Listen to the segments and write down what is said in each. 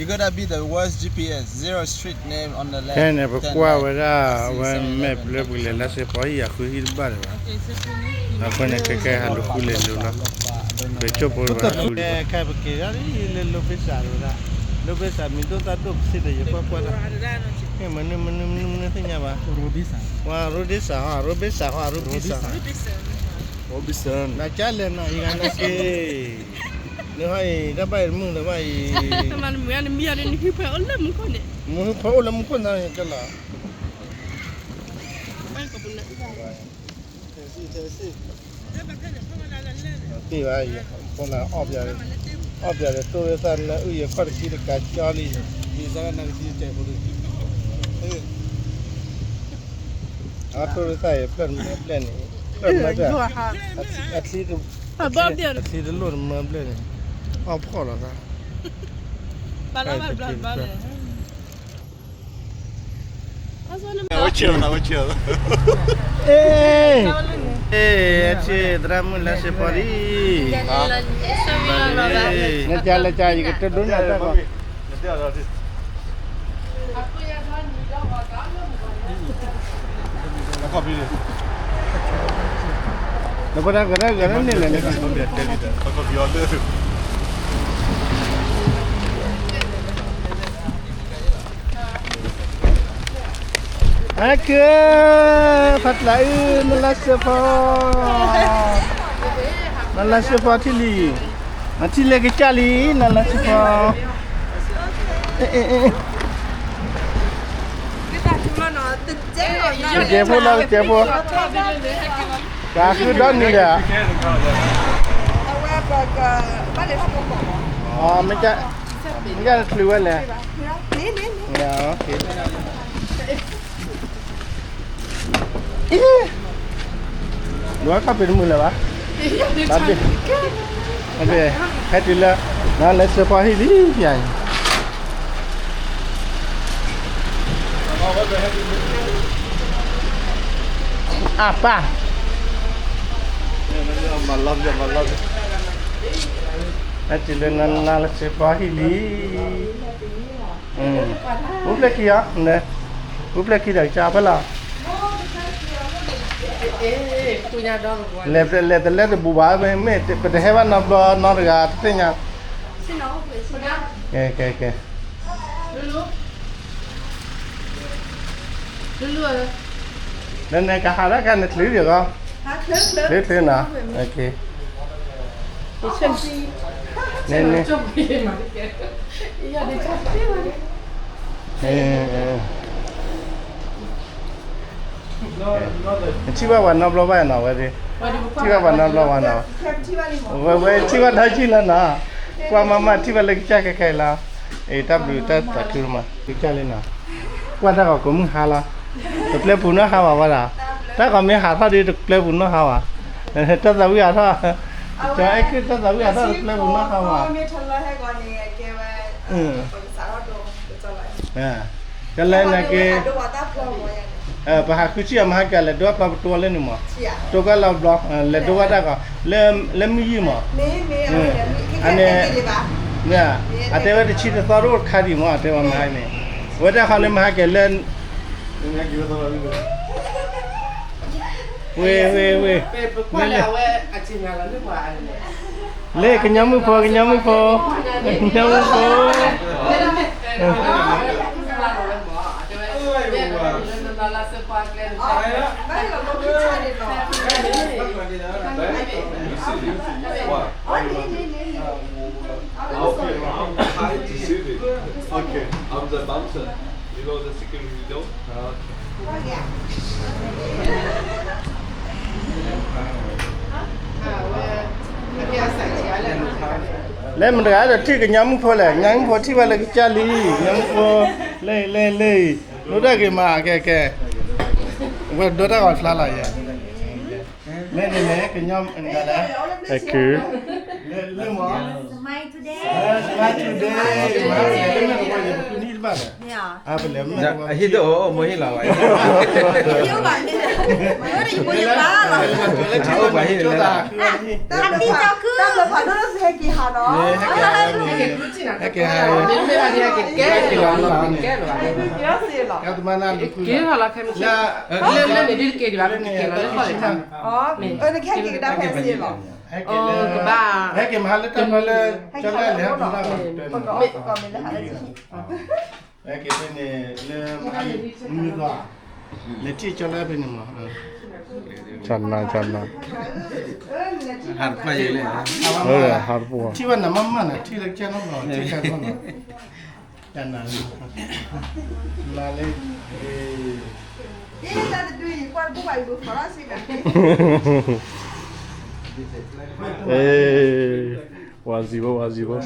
You're gonna be the worst G P S. Zero street name on the left. ခဲန့ၣ် ပကွၢ်ဝဲဒၣ် အဝဲမဲာ်ဖျၢၣ်ပကလဲၤလၢစ့ဖီဟံၣ်အဃုဟံၣ်တဘၣ်ဒံးဘၣ်. အဃိန့ၣ် ခဲကဲဟးလူၤဃုလဲၤလိၤလီၤ. ပဆိကမိၣ်ဝဲဃုဒံးဘၣ်. ခဲပက့ၤဒၣ်လၢ Lobesa ဝဲဒၣ်, Lobesa မံၤဒိၣ်သၣ်ဒိၣ်ပစံးဒီး ယကွၢ်ကွၢ်တၢ်, မနုၤမနုၤမနုၤမနုၤသ့ၣ်ညါဘၣ်. Lobesa, Lobesa, Lobesa, Lobesa. Robinson. နကလဲၤနီၤ ယဂၤနာ်က့, နဟီအံၤ တၢ်ဘၣ်အံၤတမုာ်လၢၤဘၣ်အံၤ, မ့ၢ်နမုာ်ဧါ နမံၤဧါန့ၣ် နဟံၣ်ဖဲအိၣ်လၢမူခိၣ်န့ၣ်, မူခိၣ်အိၣ်လၢမူခိၣ်န့ၣ်ကလီၤ. တ့ၢ်ဘၣ်ယဲ, အီၣ်ပျး, အီၣ်ပျးဒီးတိၢ်ဝဲသၣ်နၢအုၣ်ယဲခီၣ်တခံတကးကၠီလံန့ၣ်, အတိၢ်ဝဲသၣ်ယဲဖျၢၣ်တမၢဘျဲၣ်န့ၣ်, ဖျၢၣ်တမၢဘျဲၣ်, အချံတလိၣ်တမၢဘျဲၣ်န့ၣ်, အီၣ်ဖှီၣ်လီၤသး, ဘၣ်လၢဘၣ်ဘျီဘျီလဲၣ်. အ့, အ့, သရၣ်မုၣ်လၢစ့ဖီဒံး, နကလဲၤကါ ယကတဒိးနၤတၢ်ဂီၤ, နပတၢ်ဂၤရၢဂၤရၢန့ၣ်လဲၣ်န့ၣ် အကၢ, ဖးကျးအု, နလၢစ့ဖီ, နလၢစ့ဖီထံၣ်လံ, နထံၣ်လၢကစၢ်လံ, နလၢစ့ဖီ, ကဲဖိလီၤ ကဲဖိ, ပှၤဃုဒီနံၤဒီး, မ့ၢ်ကချုးဝဲလဲၣ်, ဒွဲခီၣ်ဖံးတမုာ်လၢၤဘၣ်, ဘၣ်ဘ့ၣ်, ဟဲတုၤလၢ, နလၢစ့ဖီဟံၣ်လံ, ဖျါအံၤ အပၢ်, ဟဲတုၤလၢနလၢစ့ဖီဟံၣ်လံ, ပူၤဖျဲၣ်ခံဧါ, ပူၤဖျဲၣ်ခံဒီးကစၢ်ဖဲလီၤ, လဲၤတလဲၤတလဲၤတဘူးဘၣ်, မ့ၢ်ပတဟဲဘၣ်နီတဘျီနီတဂၤတသ့ၣ်ညါ, ကဲကဲကဲ လၢနကဟးထီၣ်ခါန့ၣ် ချုးဒံးဂီၢ်, ချုးချုးနီၤ, န့ၣ်န့ၣ်, နထံၣ်ဘၣ်ပှၤနီတဘျီဘၣ်နီၤဝဲ, ထံၣ်ဘၣ်ပှၤနီတဘျီဘၣ်နီၤ, ဝဲဝဲထံၣ်ဘၣ်ဒီးကံၣ်လီၤနီၤ, ကွၢ်မးမးထံၣ်ဘၣ်လၢကစၢ်ခဲခဲအံၤလီၤ, အ့ တၢ်ဘျုးတၢ်သးခုမး, ကစၢ်လံနီၤ, ကွၢ်တၢ်ဂီၤကိးမုၢ်ဟါလီၤ, တပျဲပူၤနီၢ်ဟါဝဲဒၣ်, တၢ်ဂီၤမ့ၢ်ဟးထီၣ်ဒီးတပျဲပူၤနီၢ်ဟါဝဲ, တၢ်သးဝံၣ်ဟးထီၣ်, အဲၣ်က့တၢ်သးဝံၣ်ဟးထီၣ်တပျဲပူၤနီၢ်ဟါဝဲ ကလဲၤနာ်က့, ပဟးဃုထံၣ်အီၤမဟါကလဲၤဒိးဖျီပတိလၢန့ၣ်မး, တိကလီၤဘျီ, လဲၤဒိးဝဲတၢ်ဂီၤ, လၢမုၢ်ယံၢ်မး, အန့ၣ်, အတဲဝဲတဆံတသီတအိၣ်တခါဒံးမး, အတဲဝဲမဟါန့ၣ်, ဝဲတၢ်ဃီလၢမဟါကလဲၤ ဝ့ၢ်, ဝ့ၢ်, ဝ့ၢ်, လၢကညီမုၣ်ဖိ, ကညီမုၣ်ဖိ, ကညီမုၣ်ဖိ, လၢမတၤတဂၤဒီးထံၣ်ကညီမုၣ်ဖိလဲၣ်, ကညီမုၣ်ဖိထံၣ်ဘၣ်လၢကစၢ်လံ, ကညီမုၣ်ဖိ, လၢအံၤ လၢအံၤ လၢအံၤ, ဒိတၢ်ဂ့ၤမး, ကဲကဲ, ဝဲဒိတၢ်ဂီၤဖျါလီၤယဲ, မ့ၢ်န့ၣ်န့ၣ် ကညီမုၣ်တဂၤလဲၣ်, လၢမး, smile today, smile today, အဟံၣ်တအိၣ် မိၢ်ဟံၣ်လီၤဘၣ်, ယိၣ်ဘၣ်န့ၣ်, ယိၣ်ဒီးယဖိယပၢ်လီၤ, အအိၣ်ဘၣ်ဟံၣ်လၢ, တၢ်ဘျုးဖးဒိၣ်လၢသုဟဲက့ၤဟးနီၤ, ဟဲက့ၤဟး, ဟဲက့ၤဟး, ဟဲက့ၤဟး, ကဲလီၤ, ကဲလီၤ, လၢန့ၣ်ဒ်တက့ၤဒံးဘၣ်, ကဲလီၤလၢခီၣ်လံ, ကဲက့ၤကဒါဖဲစ့လီၤ, ဟဲက့ၤမဟါလၢတၢ်ဖီလၢ, ကၠီလၢလဲၤဟးဒိၣ်တၢ်, ဟဲက့ၤဖဲန့ၣ်လၢ, မုၢ်ဂီၤ, လဲၤထံၣ်ကၠီလၢဖဲန့ၣ်မး, ကၠီနၤ ကၠီနၤ, ဟးတဖျၢၣ်ယဲလဲၣ်, ဟးတပှီၤ, ထံၣ်ဘၣ်နၤမးမးနၤ ထံၣ်လၢကၠီနီၢ်နီၢ် ထံၣ်ကၠီနီၢ်နီၢ်, ကၠီနၤ, လါလၢ, ဝၤစံးဘိ ဝၤစံးဘိ, ဝၤ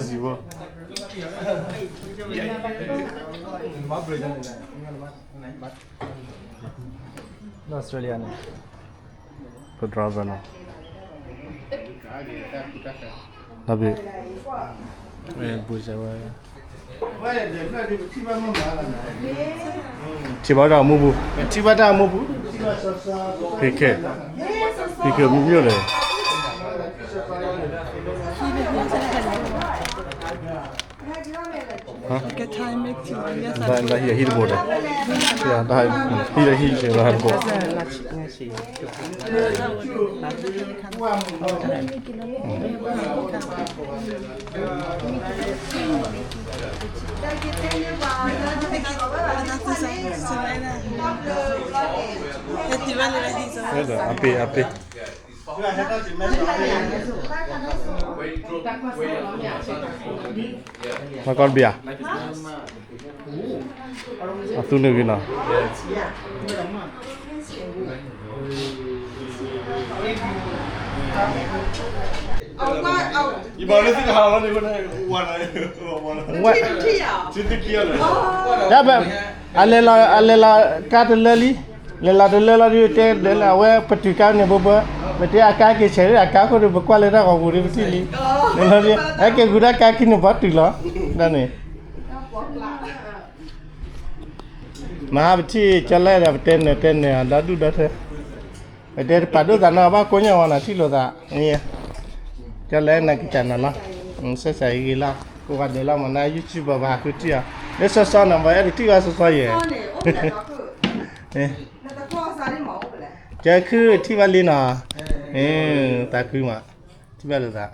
စံးဘိ, နီၢ်စထြ့လယါန့ၣ်, ပဒြီဘၢနီၤ, နဘ့ၣ်, ဘုစဲဝဲ, ထံၣ်ဘၣ်တၢ်အိၣ်မူပူၤ, ထံၣ်ဘၣ်တၢ်အိၣ်မူပူၤ, ဖံခဲ, ဖံခဲမ့ၢ်ယိၣ်ဒီး ဟံၣ်တဘိဒီး, ဟံၣ်တဘိ, အပ့ၤ အပ့ၤ မၤကီၢ်တဘ့ၣ်ဧါ, အသူန့ၣ်ဂ့ၤနီၤ, တၢ်ဘၣ်, အလဲၤလီၤ, အလဲၤလီၤကါတလၢလံ, လဲၤလီၤတလၢလီၤဒုး တဲဒီးလၢအဝဲပတုာ်ကါန့ၣ်ဘၣ်ဘၣ်, ပတဲအကါက့ၤဆဲးလၢအကါခိၣ်ဒီး ပကွၢ်လၢတၢ်ဂီၤပူၤဒီးပထံၣ်လံ, ဟဲက့ၤဂုၤတၢ်ကါခံန့ၣ် ဘီတုာ်လီၤ, ဒ်န့ၣ် မဟါပထံၣ်ကၠီလဲဒီး ပတဲနၢၤတဲနၢၤအဒီဒူၣ်ဒီထၢ, ပတဲတပာ်ဒိၣ်သးနီၤ ဘၣ်ကိးညါဝဲနီၤ ထံၣ်လိာ်သး, ကၠီလဲနၤကစၢ်နီၤလီၤ, စဲစးအံၤဂ့ၤလီၤ ကိးဂၤဒဲးလီၤမး နၤ YouTube ဘၣ်ဟးဃုထံၣ်အီၤ, လၢစီစီနီၤ ပှၤအဲၣ်ဒိးထံၣ်ဂၤစီစီယဲၢ်, ကဲခုထံၣ်ဘၣ်လံနီၤ, သးခုမး, ထံၣ်ဘၣ်လိာ်သး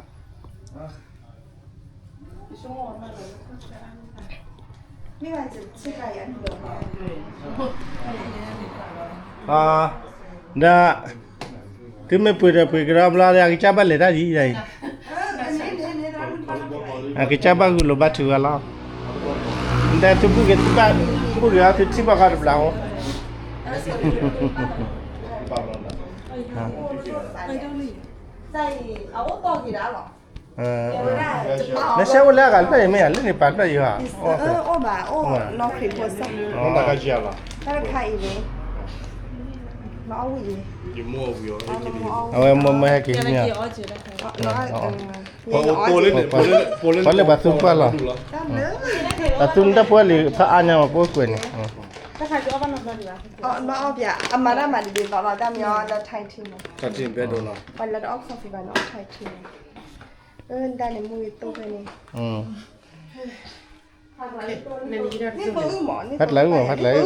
ဒီး သုမ့ၢ်ပှ့ၤဒီးပှ့ၤကဒီးဘျီဒီး အကစၢ်ဘၣ်လံၤတၢ်ဒ်အံၤ, အကစၢ်ဘၣ်ဂုာ်လိာ်ဘၣ်ထုးဂၤလီၤ, ဒီးသုဘူၣ်က့ၤသုဘၣ်, ဘူၣ်က့ၤအီၤသုထံၣ်ဘၣ်ဃီတဘျီဧိၤ လၢဆဲးအိၣ်လၢအဂၤတဖျၢၣ်အံၤမ့ၢ်ဧါ, လၢန့ၣ်ပာ်တဖျၢၣ်အံၤဧါ, အိၣ်ဘၣ်, အိၣ်နီၢ်ခရံာ်ဖိစၢ်, တၢ်တခါအံၤန့ၣ်, အဝဲမ့ၢ်မ့ၢ်ဟဲက့ၤန့ၣ်, ပှၤလၢပှၤသူပှၢ်လီၤ, ပှၤသူနတၢ်ပှၢ်လံဖးအါညါမး ပအိၣ်ကွဲးန့ၣ်, အမၤအီၣ်ပၠး အမၤတၢ်မၤတဘ့ၣ်သီလီၤ တၢ်မ့ၢ်အီၣ်လၢ Thai tea န့ၣ်, ပှၤလၢတအီၣ် coffee ဘၣ်န့ၣ် အီၣ် Thai tea န့ၣ်, အၢ တၢ်န့ၣ်မူဂ့ၤသိၣ်ဖဲန့ၣ်, ဖးတလးအုၣ်မး ဖးတလးအုၣ်,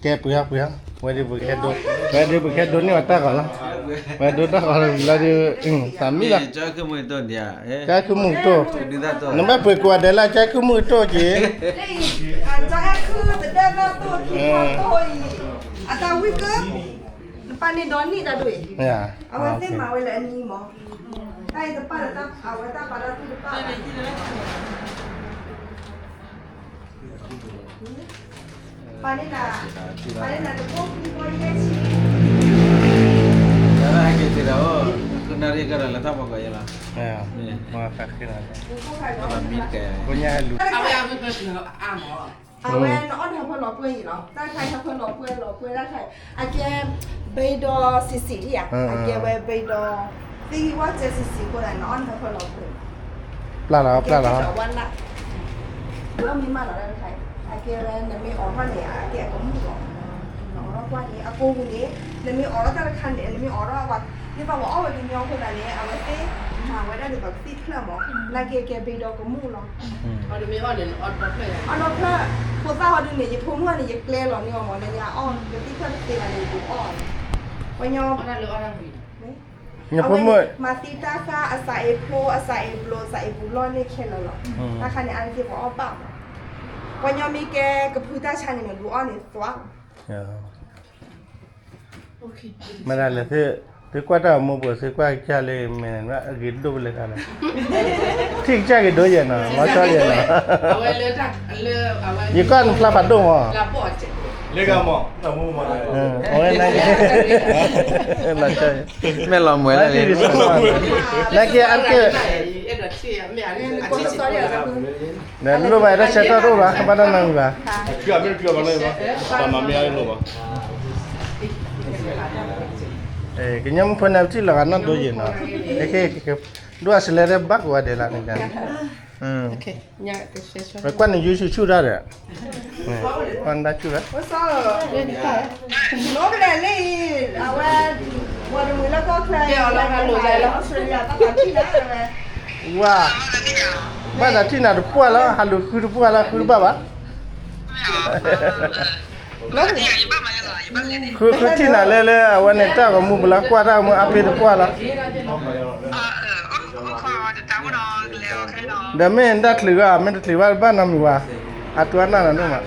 ကဲပှ့ၤဟီပှ့ၤဟီ, ဝဲဒၣ်ပှ့ၤခဲဒိ, ဝဲဒၣ်ပှ့ၤခဲဒိန့ၢ်ဝဲတၢ်ဂီၤလီၤ, ဝဲဒိတၢ်ဂီၤလီၤဒီး, သးမံလီၤ, ကၢ်ခုမုၢ်ကတိၢ်, နဘၣ်ပှ့ၤကိးဂၤဒဲးလၢကၢ်ခုမုၢ်ကတိၢ်က့ၤ နပၢ်န့ၣ်ဒီနံၣ်တၢ်ဒိၣ်အံၤ, အဝဲသ့ၣ်မၤဝဲလၢအနံၤမး, တၢ်အံၤတပၢ်လၢအဝဲတၢ်ပာ်တၢ်သူၣ်တပၢ်လီၤ, ပာ်န့ၢ်နၤ, ပာ်န့ၢ်နၤတဘိခံဘိယဲၢ်ဆံ, ဟဲက့ၤသ့ဒီး, ခုနရ့ၣ်ကဒီးလၢတၢ်ဖီကီးယဲလီၤ, မ့ၢ်တကဲ, အဝဲအါမး အဝဲနအီၣ်နဟၢဖၢလီၤပှဲၤအံၤလီၤ, တၢ်တခါဟၢဖၢလီၤပှဲၤလီၤပှဲၤတၢ်တခါ, အကဲ ဘဲဒီးစံးစံးဒံးဧါ, အကဲဝဲဘဲဒီး သ့ၣ်ဂံၢ်ဝၣ်စဲစံးစံးအဃိသတးန့ၣ် နအီၣ်နဟၢဖၢလီၤပှဲၤ ပျၢ်လီၤ ပျၢ်လီၤ ဝၣ်နၢ် ဒီးမ့ၢ်မးလီၤတၢ်တခါ, အကဲဝဲနမ့ၢ်အိးထီၣ်န့ၣ် အကဲအကမူၣ်လီၤ, နအိးထီၣ်ကွၢ်န့ၣ် အကိာ်ပူၤန့ၣ် နမ့ၢ်အိးထီၣ်တၢ်တခါန့ၣ် နမ့ၢ်အိးထီၣ်ဝဲ န့ၣ်ဘၣ်ဝဲအီၣ်ဝဲကညီအဃိသတးန့ၣ် အဝဲသ့ၣ်မၤဝဲဒၣ်ဒ်သိးကသံၣ်ဖျၢၣ်မး, နာ်က့ကဲဘဲဒီးကမူၣ်လီၤ. အီၣ်ဒီးဖျၢၣ်, ဖိသၣ်ဟီဒုန့ၣ် ယဖိမုၣ်န့ၣ် ယကျဲလီၤန့ၢ်အီၤမး, နညါအီၣ် ကသံၣ်ဖျၢၣ်တသ့ဘၣ်န့ၣ် ယကအီၣ်, ပှၤညီ အဝဲမၤသံတၢ်ဃါ အစးအ့ဖျိ အစးအ့ဘျိ အစးအ့ပူၤလီၢ်န့ၣ်ခဲလၢာ်လီၤ. တၢ်ခါန့ၣ် အါတက့ၢ်ပှၤအီၣ်ဘၣ်မး, ပှၤညီမ့ၢ်ကဲကဖုတၢ်ဆါန့ၣ် နဒုးအီၣ်န့ၣ်သွါလီၤ. မ့ၢ်ဒၣ်လဲၣ်, သုကွၢ်တၢ်အမိၢ်ပှၢ် သုကွၢ်ကစၢ်လၢမဲာ်န့ၣ် အဂ့ၤဒိၣ်ပလဲၤတၢ်လဲၣ်, ထံၣ်ကစၢ်ဂ့ၤဒိၣ်ယဲၢ်နီၤ လီၤဆီယဲၢ်နီၤ, ယကွၢ်နဖျါဖးဒိၣ်မး, လၢဂၤမး, အဝဲနာ်က့, လီၤဆီ, မ့ၢ်လီၤမွဲလၢန့ၣ်, နာ်က့အါတက့ၢ် ဒီးလိၣ်ဘၣ်တၢ်ဆၢကတီၢ်တအိၣ်ဘၣ် ဘၣ်တၢ်နီတမံၤဘၣ်, ကညီမုၣ်ဖိန့ၣ် ပထံၣ်လီၤဂာ်နီၢ်ဒိယံာ်နီၤ, ဒိၣ်အစလဲတဘၣ်ကိးဂၤဒဲးလၢန့ၣ်, ပကွၢ်န့ၣ် YouTube ဆူၣ်တၢ်ဒီး, ကွၢ်နတၢ်ဆူၣ်တၢ်, နီၢ်ကလဲၤလံ, အဝဲ, ဝဲတမုာ်လၢကီၢ်ချၢ, Australia တၢ်ပာ်ထံၣ်လၢဝဲ, ဝါ, ဘၣ်သးထံၣ်နၤတပှၢ်လီၤ ဟးလူၤဃုတပှၢ်လီၤ ဃုတဘၣ်ဘၣ် ဃုထံၣ်နၤလၢ လၢအဝဲန့ၣ်တၢ်ဂီၤမူပူၤလၢ ကွၢ်တၢ်ဂီၤမူအါဖ့တပှၢ်လီၤ, ဒီးမ့ၢ်တၢ်ချုးဂၤ မ့ၢ်တချုးဘၣ်တဘၣ်နီတမံၤဘၣ်, အတူၢ်အနၢ်နၤဒိၣ်မး,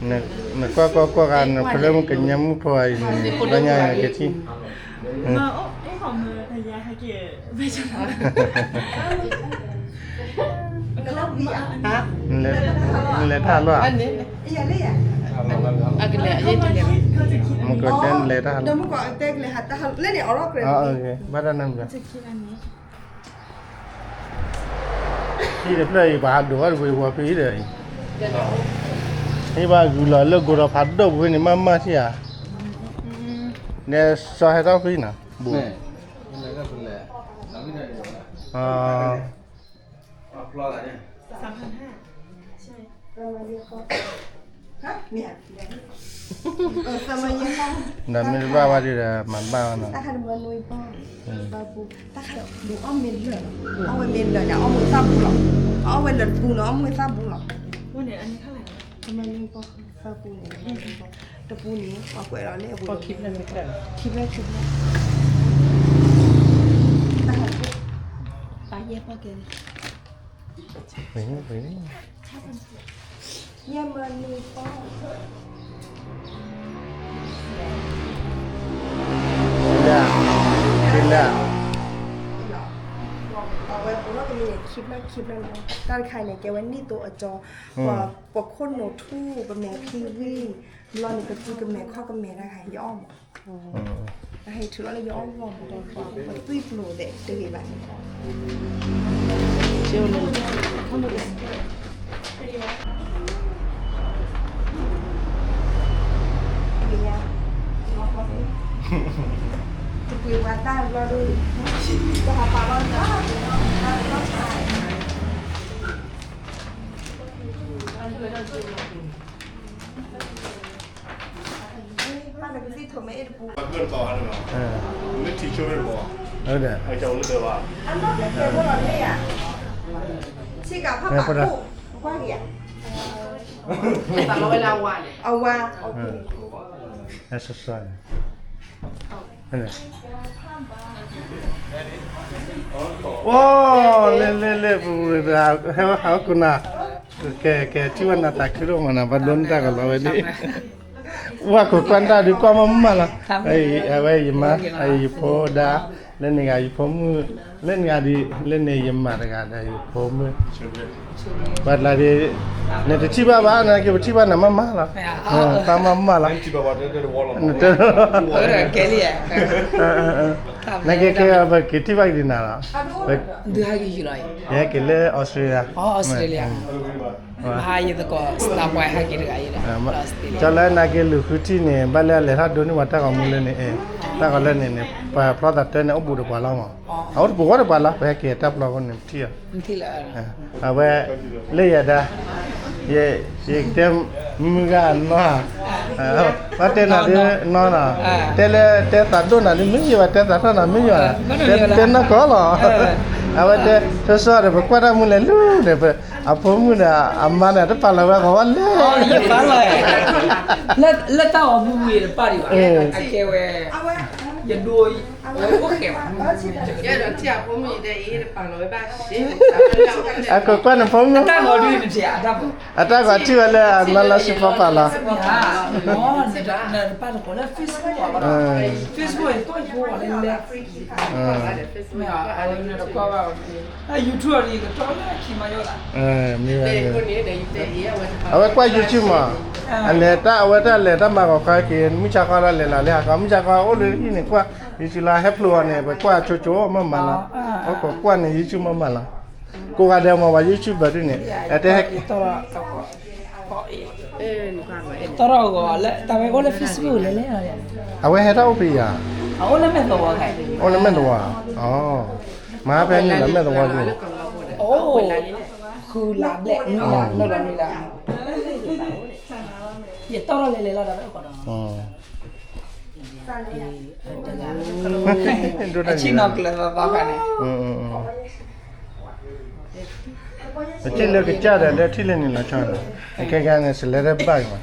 နကွၢ်ကွၢ်ကွၢ်ဂၤ နဖဲလၢမုၢ်ကညါမုၣ်ဖိအံၤန့ၣ် ဘၣ်ညါကထံၣ် နလဲၤတၢ်လီၢ်ဧါ, မ့ၢ်ကတဲနလဲၤတၢ်လီၢ်, ဘၣ်တၢ်နမံၤဘၣ်, ဟံၣ်တဖျၢၣ်အံၤ ပှၤဟးဒိးဝဲတဝ့ၤဝီၤဖဲအံၤဒီးအံၤ, ဟ့ၣ်ဘၣ်ဂုၤလီၤလၢဂိၤဒီးဖးဒိၣ်ပူၤဖဲန့ၣ် မ့ၢ်မ့ၢ်ထံၣ်ဧါ, နစီၤဟဲထီၣ်ဖဲနီၤ, ဘူး ဒီးမ့ၢ်တဘၣ်ဝဲဒၣ်ဒီး မၤတဘၣ်ဝဲနီၤ, တပူန့ၣ် ပှၤကွဲးလီၤလၢအပူၤ ခံဖျၢၣ်ခံဖျၢၣ်, တၢ်ဟဲ, ပာ်ယဲၢ်ပီၢ်ကဲ, ယဲၢ်မၢနွံပီၢ်, ခံဖျၢၣ်, ခံဖျၢၣ်, အဝဲပူၤလီၢ်ကမံၤန့ၣ် ခံဖျၢၣ်ခံဖျၢၣ်န့ၣ်, တၢ်တခါအံၤန့ၣ် ကဲဝဲနံၣ်သိအကၠီ, ပှၤခိၣ်နူာ်ထူၣ် ကမဲာ်ခံဝံၣ်, ဘျီန့ၣ် ကကူကမဲာ်ခီၣ်ကမဲာ်တၢ်ခါ ယအီၣ်မး အဟဲထုးလီၤလၢယအီၣ်ဂီၢ်မး ပသွံၣ်ပျိးသဲးတဂ့ၤဘၣ်န့ၣ်, တပှ့ၤဝဲတၢ်ဘျီဒိၣ်, ပၢ်လၢကသံၣ်ထိးမ့ၢ်အ့ၣ်တပူၤ, မ့ၢ်ထံဆိဝဲတဘီ, အနီၢ်ကဲကဲဖိလီၤမ့ၢ်ဧါ, ဆ့ကၤဖးပာ်ခိၣ်, ကွၢ်က့ၤဧါ, အဝါ, အိၣ်, လဲၤလဲၤလဲၤ ပူၤပူၤ ဟဲဝဲဟးအိၣ်ခိၣ်နၤ, ကဲကဲ ထံၣ်ဝဲနၤသးခုဒိၣ်မးနၤ ပှၤဒိးနတၢ်ကလီၤဝဲဒၣ်, ဝဲခိၣ်ကွၢ်တၢ်ဒုးကွၢ်မးမးလီၤ, အဝဲယမါ ယဖိဒါ, လၢန့ၣ်ဂၤယဖိမုၣ်, လၢန့ၣ်ဂၤဒ်, လၢန့ၣ်ယမါတဂၤဒီးယဖိမုၣ်, ပှၤတလးဒ်, နတထံၣ်ဘၣ်ဘၣ် နက့ပထံၣ်ဘၣ်နၤမးမးလီၤ, ပှၤမးမးလီၤ, နတ, ကဲလံ, နာ်က့ခဲအံၤ ပက့ၤထံၣ်ဘၣ်က့ၤနၤလီၤ. ဒုးဟဲက့ၤယံၤလီၤအံၤ. ယဟဲက့ၤလၢအီစထြ့လယါ. အီစထြ့လယါ. ဟါယသကိး စတၢ်ပှဲၤဟဲက့ၤတဂၤအံၤဒီး ကၠီလၢနာ်က့လုၢ်ဃုထံၣ်န့ၣ် ဘၣ်လၢအလဲၤထီၣ်ဒိးန့ၢ်ပှၤတၢ်ဂီၤမူလၢန့ၣ် တၢ်ဂီၤလၢန့ၣ်န့ၣ် ပှၤဖျီသးတဲန့ၣ် အိၣ်ဘူးဒီးပှၤလီၤမး. အအိၣ်တပူၤဃီဒီးပှၤလီၤ ပဟဲက့ၤတၢ်ပျီအဃိန့ၣ် ပထံၣ်အီၤ. အဝဲ လၢယၤဒါ ယတဲ မုၢ်ဂၤနီၢ် ဘၣ်တဲနၤဒ်နီၢ်နီၢ် တဲလၢတဲသးဒိၣ်နၤဒ် မ့ၢ်ယဘၣ်တဲသးထီၣ်နၤ မ့ၢ်ယဘၣ် တဲနီၢ်ကီၢ်လီၤ. အဝဲတဲ စီစီဒီး ပကွၢ်တၢ်မုၢ်လဲၤလၢန့ၣ် အဖိမုၣ်ဒီးအမါန့ၣ် တပာ်လီၤဝဲအဂီၢ်ဘၣ်လဲၣ်. လၢတၢ်ဂီၤမူဝံၤတပာ်ဒံးဘၣ် အကဲဝဲ ယဒိ အဝဲအိၣ်ဃဲးဘၣ် ယဲဒီးထံၣ်အဖိမုၣ်အံၤတဲအံၤ တပာ်လီၤဝဲဘၣ်ရှ့ အကကွၢ်နဖိမုၣ် အတၢ်ဂီၤဒုးနထံၣ်အတၢ်ဂီၤ အတၢ်ဂီၤထံၣ်ဝဲလၢအနီၢ်လီၤဆံဖီပာ်လီၤ နတပာ်တကိးလၢ Facebook ဘၣ် Facebook ယတီၢ်ယဖိအီၤလဲၣ်လဲၣ် မ့ၢ်အဝဲနတကွၢ်ဘၣ် YouTube အံၤကတီၢ်လၢခံမၤယိၣ်သး မ့ၢ်ဝဲ အဝဲကွၢ် YouTube မး အလဲၤတၢ်အဝဲတၢ်လဲၤတၢ်မၤဂီၤခါက့ၤ မုၢ်ဆါခီတၢ်လဲၤလီၤလၢဟါခီ မုၢ်ဆါခီအိၣ်လၢဟံၣ်န့ၣ်ကွၢ် YouTube လီၤ ဟဲဖျိအီၤန့ၣ် ပကွၢ်ဆိဆိမးမးလီၤ အိၣ်ခိးကွၢ်န့ၣ် YouTube မးမးလီၤ ကိးဂၤဒဲးမး ပှၤ YouTuber ဒ်န့ၣ် အတဲဟဲ တီၢ်ထီၣ်ဂီၤလၢ တၢ်ဝဲအိၣ်လၢ Facebook လဲၣ်လဲၣ် အဝဲဟဲထီၣ်အိၣ်ဖဲယၤ အအိၣ်လၢမဲၢ်သဝီ မၤဖဲန့ၣ်လီၤ မဲၢ်သဝီဒ် အိၣ် ဃုလါဘျဲၣ် နွံလါ နီၢ်လီၤနွံလါ ယတီၢ်ထီၣ်လဲၤလဲၤလီၤဒီး အဆံၣ်နီၤကျၢၤသီသီခါန့ၣ် ပထံၣ်လၢကစၢ်ဒီး လၢထံၣ်လၢန့ၣ်လီၤဆီန့ၣ် ခဲကါန့ၣ် စလဲတဘၣ်ဂ့ၤမး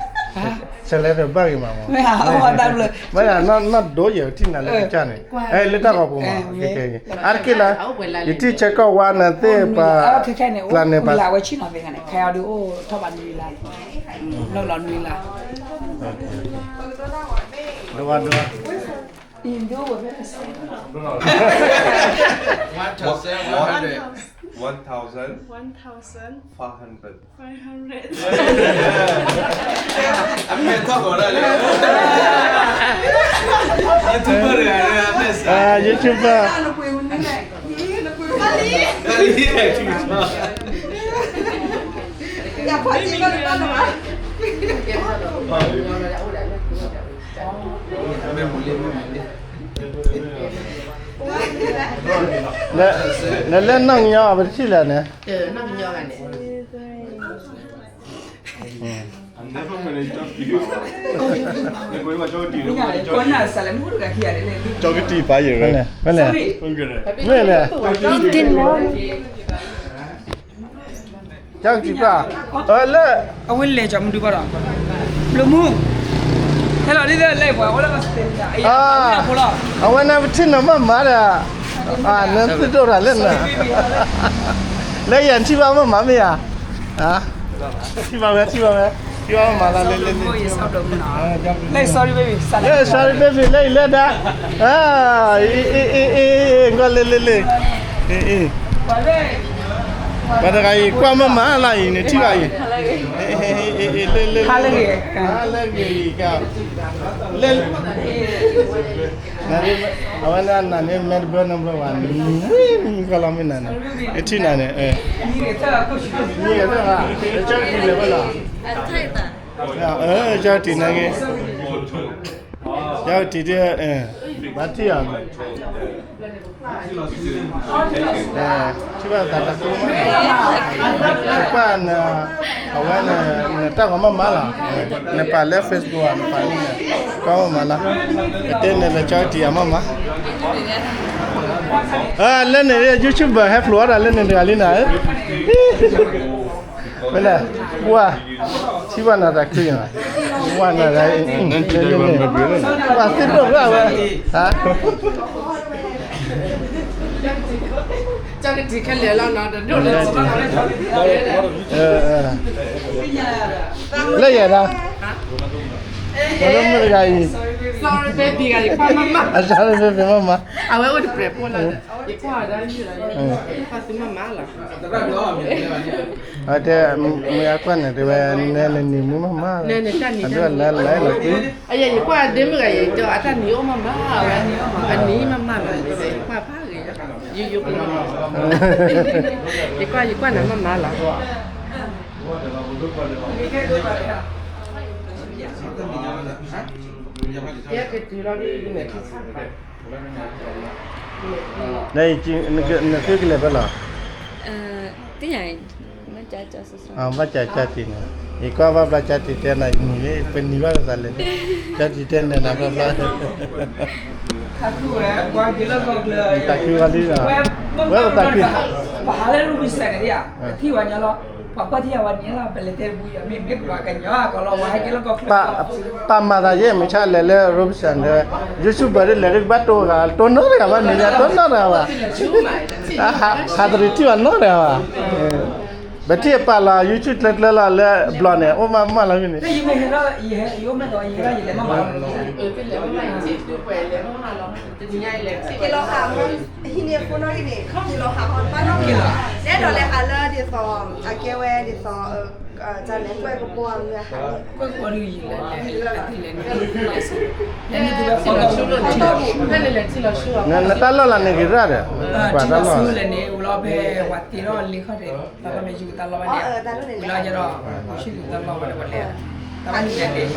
စလဲတဘၣ်ဂ့ၤမးမး မ့ၢ်နီၢ်ဒိယဲၢ်ထံၣ်နၤလၢကစၢ်န့ၣ် လၢတၢ်ဂီၤပူၤမး အါတက့ၢ်လၢ ယထံၣ်ဆၢကီၢ်ဝါနၤသ့ၣ်ပှၤ ကျါန့ၣ်ပှၤ လၢဝဲဆံၣ်နီၤသ့ၣ်ခါန့ၣ် ခဲအံၤဒုးအိၣ်ထီၣ်ဘးနွံလါ နီၢ်လီၤနွံလါ ဒိဝါဒိဝါ One thousand. One thousand. One thousand. Five hundred. Five hundred. အမဲာ်ထီၣ်ကီးဒၣ်လၢ YouTuber တဂၤလၢအမဲာ်စး YouTuber တၢ်လံ တၢ်လံ နလဲၤနီၢ်ကညီအပထံၣ်လဲၣ်န့ၣ် ကီၢ်ကတံၢ်ပာ်ယံၤ မ့ၢ်လဲၣ် မ့ၢ်လဲၣ် ကၠီကတံၢ်ပာ် လၢ အဝဲလဲၤကၠီမုၢ်ဒုဘၣ်ဒီး ဘျုးမူ ဟဲလီၤဒ်သိးလဲၤပှၤအိၣ်လၢ Australia အဝဲန့ၣ်ပထံၣ်နၤမးမးဒီး နသုဒိၣ်တၢ်လၢနၤ လၢယၤထံၣ်ဘၣ်မးမးမ့ၢ်ဧါ ထံၣ်ဘၣ်ဝဲ ထံၣ်ဘၣ်ဝဲ ထံၣ်ဘၣ်မးလၢလဲၤလဲၤလဲၤ လၢ sorry baby လၢ sorry baby လၢအံၤလၢဒၣ် အ့ အ့ အ့ အ့ ကွၢ်လဲၤလဲၤလဲၤ အ့ အ့ ပှၤတဂၤအံၤ ကွၢ်မးမးလၢအံၤန့ၣ် ထံၣ်ဘၣ်အံၤ လၢ လၢ လၢ လၢ လၢ အဝဲန့ၣ်နၤန့ၣ် မဲတဘၢနဘၢဘၣ် မုၢ်ကလီၤမ့ၢ်နၤန့ၣ် ထံၣ်နၤန့ၣ် မုၢ်ကလီၤ ကၠီကတံၢ်လဲၤဘၣ်လီၤ ကၠီကတံၢ်နာ်က့ ကၠီကတံၢ်ဒ် ဘၣ်ထံၣ်အီၤ ထံၣ်ဘၣ်သးတၢ်ကျိၣ်မး ကွၢ်န အဝဲန နတၢ်ဂီၤမးမးလီၤ နပာ်လၢ Facebook နပာ်န့ၣ် ကွၢ်မးမးလီၤ ကတဲနလဲၤကၠီကတံၢ်အမးမး လၢန့ၣ် YouTuber ဟဲဖျိအီၣ်တၢ်လၢန့ၣ်တဂၤလံနၤ မ့ၢ်လဲၣ် ဝါ ထံၣ်ဘၣ်နၤတၢ်ချံနၤ ဝါနၤတၢ် ဝါသ့ၣ်ဒိၣ်ဘၣ်ဝဲ ဟါ ကၠီကတံၢ်ခဲလၢာ်လီၤနီၤ တဒိၣ်လၢ လၢယၤဒၣ် မ့ၢ်တဂၤအံၤ, အစၢ် baby မးမး, အဝဲအိၣ်တပြဲးဖိလီၤ, ယကွၢ်ဒၣ်ယုၢ်လီၤ, ယကွၢ်သုမးမးလီၤ. အတဲ, မ့ၢ်အကွၢ်န့ၣ် တဲဝဲ, နဲနနံၤမုၢ်မးမး, အဒိလၢလဲလီၤ, အယဲ ယကွၢ်ဒ့မုၣ်ဂၤ ယတဲအတၢ်နံၤအိၣ်မးမး, အဝဲ, အနံၤမးမးလီၤ, ယကွၢ်ဖးဂ့ၤ, ယိယိဖိလီၤ, ယကွၢ် ယကွၢ်နၤမးမးလီၤ. နသုကလဲၤဖဲလဲၣ်, ဘၣ်ကးကးတံၢ်န့ၣ်, ယကွၢ်ဘၣ်ဘျါကးတံၢ်တဲနၤ, ပနံၤဘၣ်သးလဲၣ်, ကးတံၢ်တဲနဲနၤဘျါဘျါ, သးခုဝဲလံ, ဝဲသးခု, ပှၤဟးလၢရူဘံစၢၣ်န့ၣ်, ထံၣ်ဝဲညီလီၤ, ပှၤကွၢ်ထံၣ်ဝဲန့ၣ်လီၤ, ပလဲၤတဲတဘူယၤ မ့မ့ၢ်ပှၤကညီအကီၢ်လီၤ, ပှၤဟဲက့ၤလၢကီၢ်ချၢ, ပာ်မၤသးယဲၢ်မုၢ်ဆါလဲၤလၢ Robinson ဒီး YouTube ဒီးလဲၤဒ်ကဘၣ်တိၢ်ဂၤ တိၢ်နီတဂၤဘၣ်န့ၣ် တိၢ်နီတဂၤဘၣ်, ဟးသရံးထံၣ်ဘၣ်နီတဂၤဘၣ်, ပထံၣ်အပာ်လီၤ YouTube ကျၢၤကျၢၤလီၤလၢဘျီန့ၣ် အိၣ်မးမးလီၤန့ၣ်, က့ၤလီၤဟး, ဟံးန့ၢ်အဖိနီၣ်ဂံၢ်န့ၣ် က့ၤလီၤဟးဟီတဘၣ်နီၣ်ဂံၢ်လီၤ, နဲဒိးလဲၤဟးလၢဒ်သိး, အကဲဝဲဒ်သိး, တၢ်လဲၤကွဲၢ်ကပီၤအဂၤဟးန့ၣ်, နတၢ်လီၢ်လၢန့ၣ်ဂ့ၤရၣ်ဒီး, ပှၤတၢ်လီၢ်,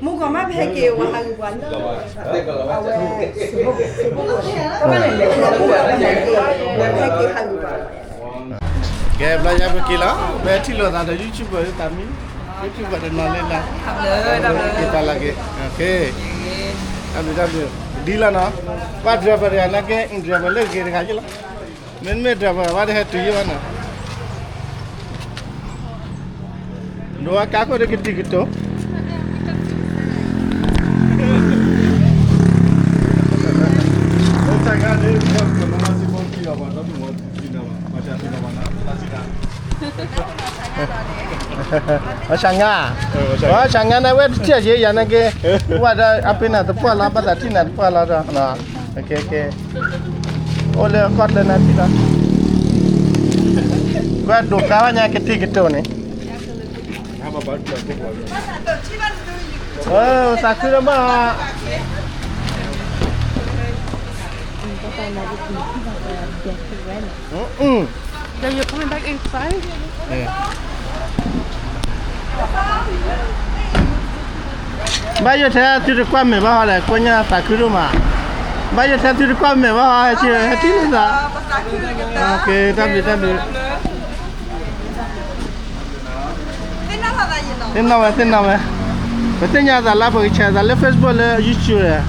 မူကီၢ်မးပဟဲက့ၤဝဲဟးဂ့ၤပှၤနီၣ်, အဝဲ, ကဲဘျီယၤပက့ၤလီၤ, ပထံၣ်လိာ်သးဒီး YouTube သးမံ, YouTube တနီၤလၢ်လၢ်, က့ၤပာ်လီၤက့ၤ, တၢ်ဘျုးတၢ်ဘျုး, ဒ်လီၤနီၤ, ပှၤ driver တဂၤန့ၣ်က့ driver လၢအဂ့ၤတဂၤယ့ၣ်လီၤ, မ့တမ့ၢ် driver ဘၣ်တဟဲတုၤယ့ၣ်ဘၣ်နီၤ ဒိးဝဲကါခိၣ်ဒီးကတံာ်ကတိၤ, အဆၣ်ငါ, အဆၣ်ငါ, ဝဲဆၣ်ငါန့ၣ် ဝဲတထံၣ်အယံၤယၤန့ၣ်က့, ဝဲဒၣ်အပ့ၤနၤသပှၢ်လီၤ ဘၣ်သးထံၣ်နၤသပှၢ်လီၤဒီး, အိၣ်လၢကီၢ်ချၢနၤထံၣ်လီၤ, ဝဲဒိးကါဘၣ်ညါကတံာ်ကတိၤန့ၣ် သးခုတဘၣ်, ဘၣ်ယိၣ်ထဲသုတကွၢ်မဲာ်ဘၣ်ဟီလဲၣ် ကိညါသးခုဒိၣ်မး, ဘၣ်ယိၣ်ထဲသုတကွၢ်မဲာ်ဘၣ်ဟီ ဟဲထံၣ်လၢသး, တၢ်ဘျုးတၢ်ဘျုး သ့ၣ်နီၣ်ဝဲ သ့ၣ်နီၣ်ဝဲ, ပသ့ၣ်ညါသးလၢပကဆဲးသးလၢ Facebook လၢ YouTube န့ၣ်,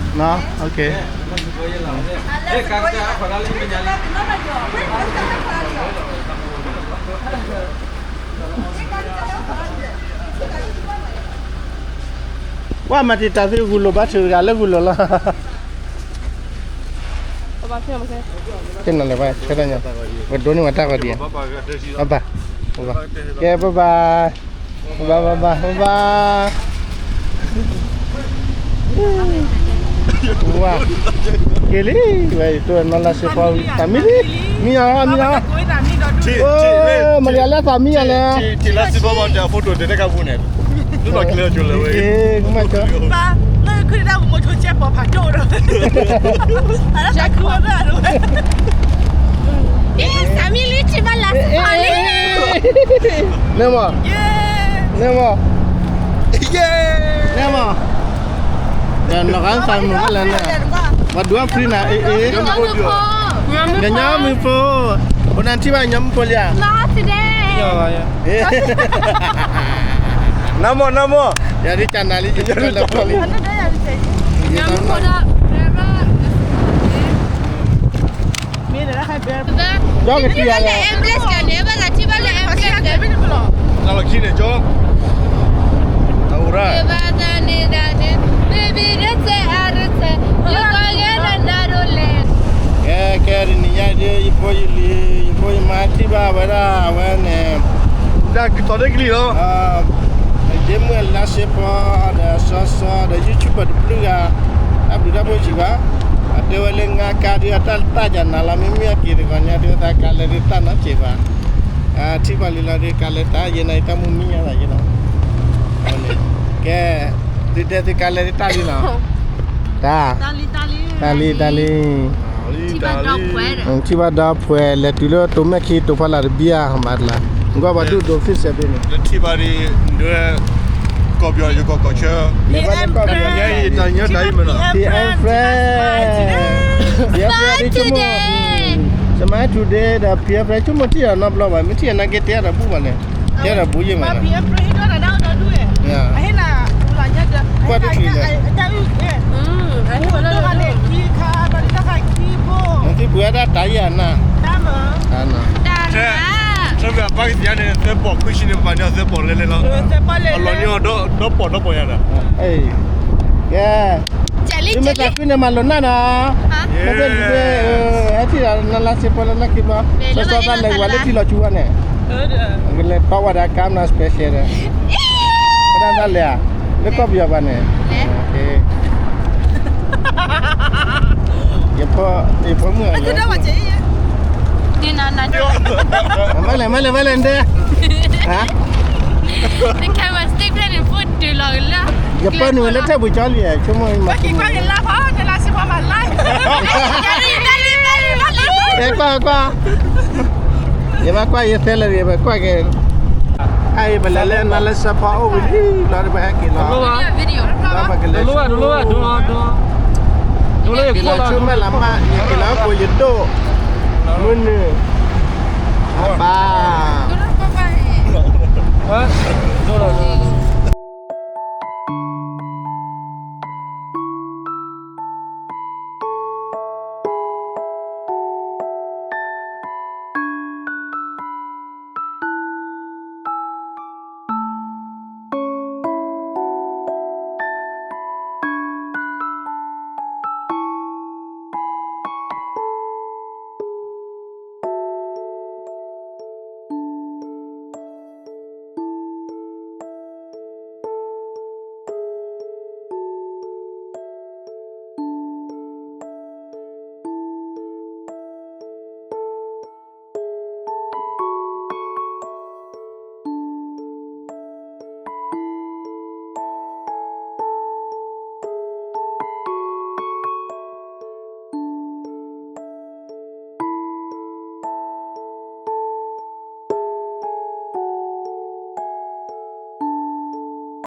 ပှၤမၤတံာ်တာ်သုဂူာ်လိာ်ဘၣ်ထုးတဂၤလၢဂူာ်လိာ်လီၤ, သ့ၣ်နီၣ်လၢၤဘၣ် ဆၢထၢၣ်ညါ, ပဒိးန့ၢ်ဝဲတၢ်ဂီၤဒံး, ဘၣ်ဘၣ်, ကဲ bye bye, bye bye, bye bye, bye bye. ဝါ, က့ၤလံ, ဝဲအံၤ တိၢ်နီၢ်လၢစ့ဖီ, သးမံလံ, မံယၤ, မံယၤ, အိ, မတၤလၢသးမံယၤလဲၣ်, ထံၣ်လၢစ့ဖီဘၣ် တၢ် photo တဲတၢ်ကပူၤန့ၣ်, ဒ်သိးကလဲၤကၠိလဲၤဝဲ, ကမၣ်ကၠီ, လၢခုတၢ်မူထူစဲပီၤဖးဒိၣ်ဒီး, အလၢတၢ်ခုဝဲဒၣ်, အ့ သးမံလံ ထံၣ်ဘၣ်လၢစ့ဖီလံ, န့ၣ်မး, န့ၣ်မး, န့ၣ်မး, နီၢ်ဂၤသးမုာ်လဲၣ်န့ၣ်, ပှၤဒုးအ free နၤ, အ့ အ့, ကညီမုၢ်ဖိ, ဖိနၤထံၣ်ဘၣ်ကညီမုၢ်ဖိလံဧါ, နမီၢ် နမီၢ်, ယၤဒ်ကနၤလံ ယၤဒ်ကနၤလံ, ကၠီကတံၤယၤလီၤ, နလီၢ်ခံန့ၣ်ကၠီ, အအိၣ်ရၣ်, ကဲ ကဲ တနံၤညါဒ် ယဖိယလံၤ ယဖိယမါထံၣ်ဘၣ်ဝဲဒၣ်အဝဲန့ၣ်, တၢ်ကတီၤန့ၢ်ကလံၤလီၤ, ယမုၢ်လါစ့ဖီဒီးစီစီဒီး YouTuber တဘျုးဂၤ တၢ်ဘျုးတၢ်ဖှိၣ်စံးဘၣ်, အတဲဝဲလၢငါကါဒုးအတၢ်တၢ်ကနၤလီၤ မ့မ့ၢ်အက့ၤတဂီၤညါ ဒုးသးကါလဲၤဒုးတၢ်နီတစဲးဘၣ်, ထံၣ်ဘၣ်လံလီၤဒုးကါလဲၤတၢ် ယဲန့ၣ်ယတၢ်မူမံညါသးယဲလီၤ, ကဲ, သုတဲသုကါလဲၤဒုးတၢ်လံလီၤ, တၢ်, တၢ်လံ တၢ်လံ, ထံၣ်ဘၣ်ဒီဖှဲး လဲၤတုၤလၢတိၤမဲၣ်ခံ တိၤဖီလာ်တဘံၣ်ဧါ ဘၣ်တလါ, ကွၢ်ပှၤဒူၣ်ဒိး fix ဘ့ၣ်န့ၣ်, ထံၣ်ဘၣ်ဒ်ဒုး ကီၢ်ပယီၤယကီၢ်ကီၢ်ဆၢ, လဲၤဘၣ်လၢကီၢ်ပယီၤ ယတၢ်ညီတၢ်အံၤမ့ၢ်နီၤ, P F Fresh, P F Fresh ဒ်ဆိကမိၣ်, Smile Today ဒီး P F Fresh ဆိကမိၣ်ထံၣ်အီၤနီတဘျီဘၣ်, မ့ၢ်ထံၣ်အီၤနာ်က့ တဲအီၤတဘူၣ်ဘၣ်န့ၣ်, တဲအီၤတဘူၣ်ယဲၢ်မ့ၢ်နီၤ, ကွၢ်တချုးလၢၤ, နသုပှ့ၤဝဲဒၣ်တၢ်ယဲၢ်နၤ, တၢ်နၤ, ထၢဘၣ်ပၢ်ကသ့န့ၣ် သၢပီၢ်ခွံဆံန့ၣ် ပပာ်န့ၢ်အီၤသၢပီၢ်လဲၤလဲၤလီၤ, အလီၤန့ၢ်အီၤဒီပီၢ်ဒီပီၢ်ယၤဒီး, ကဲ, သုမ့ၢ်သးကွံန့ၣ်မၤလိာ်နၢ်နီၤ, မ့ၢ်ဘ့ၣ်လံၤဘ့ၣ်, ဟဲထံၣ်ဒီးနလါစ့ဖီလၢလၢခံဘျီ, စီစီကလဲၤဝဲလၢထံလီၤဆူဝဲန့ၣ်, ကလဲၤတီဝဲဒၣ်ကါမနီၤ special ဒီး, ပဒၣ်တၢ်လဲၤဧါ, လၢကီၢ်ပယီၤဘၣ်န့ၣ်, ယဖိမုၣ်, မ့ၢ်လဲၤ မ့ၢ်လဲၤ မ့ၢ်လဲၤ နတဲ, ဟါ, the camera stick ဖဲန့ၣ် ဖိတုၤလီၤလၢ, ယပၢနုာ်လၢထဲပူၤကၠီလံ, ဆိကမိၣ်မၤ, ကွၢ်ကွၢ်, ယဘၣ်ကွၢ်, ယဘၣ်ကွၢ်ယသဲလၢာ် ယဘၣ်ကွၢ်က့ၤ, အအံၤပလဲၤလၢနလါစ့ဖီအိၣ်ဝံၤလံလီၤ ပဟဲက့ၤလီၤ, ပကလဲၤ, က့ၤလီၤဆူမဲၣ်လးမး ယက့ၤလီၤကိးယဒိၣ်, မုၢ်နုာ်, အပၢ်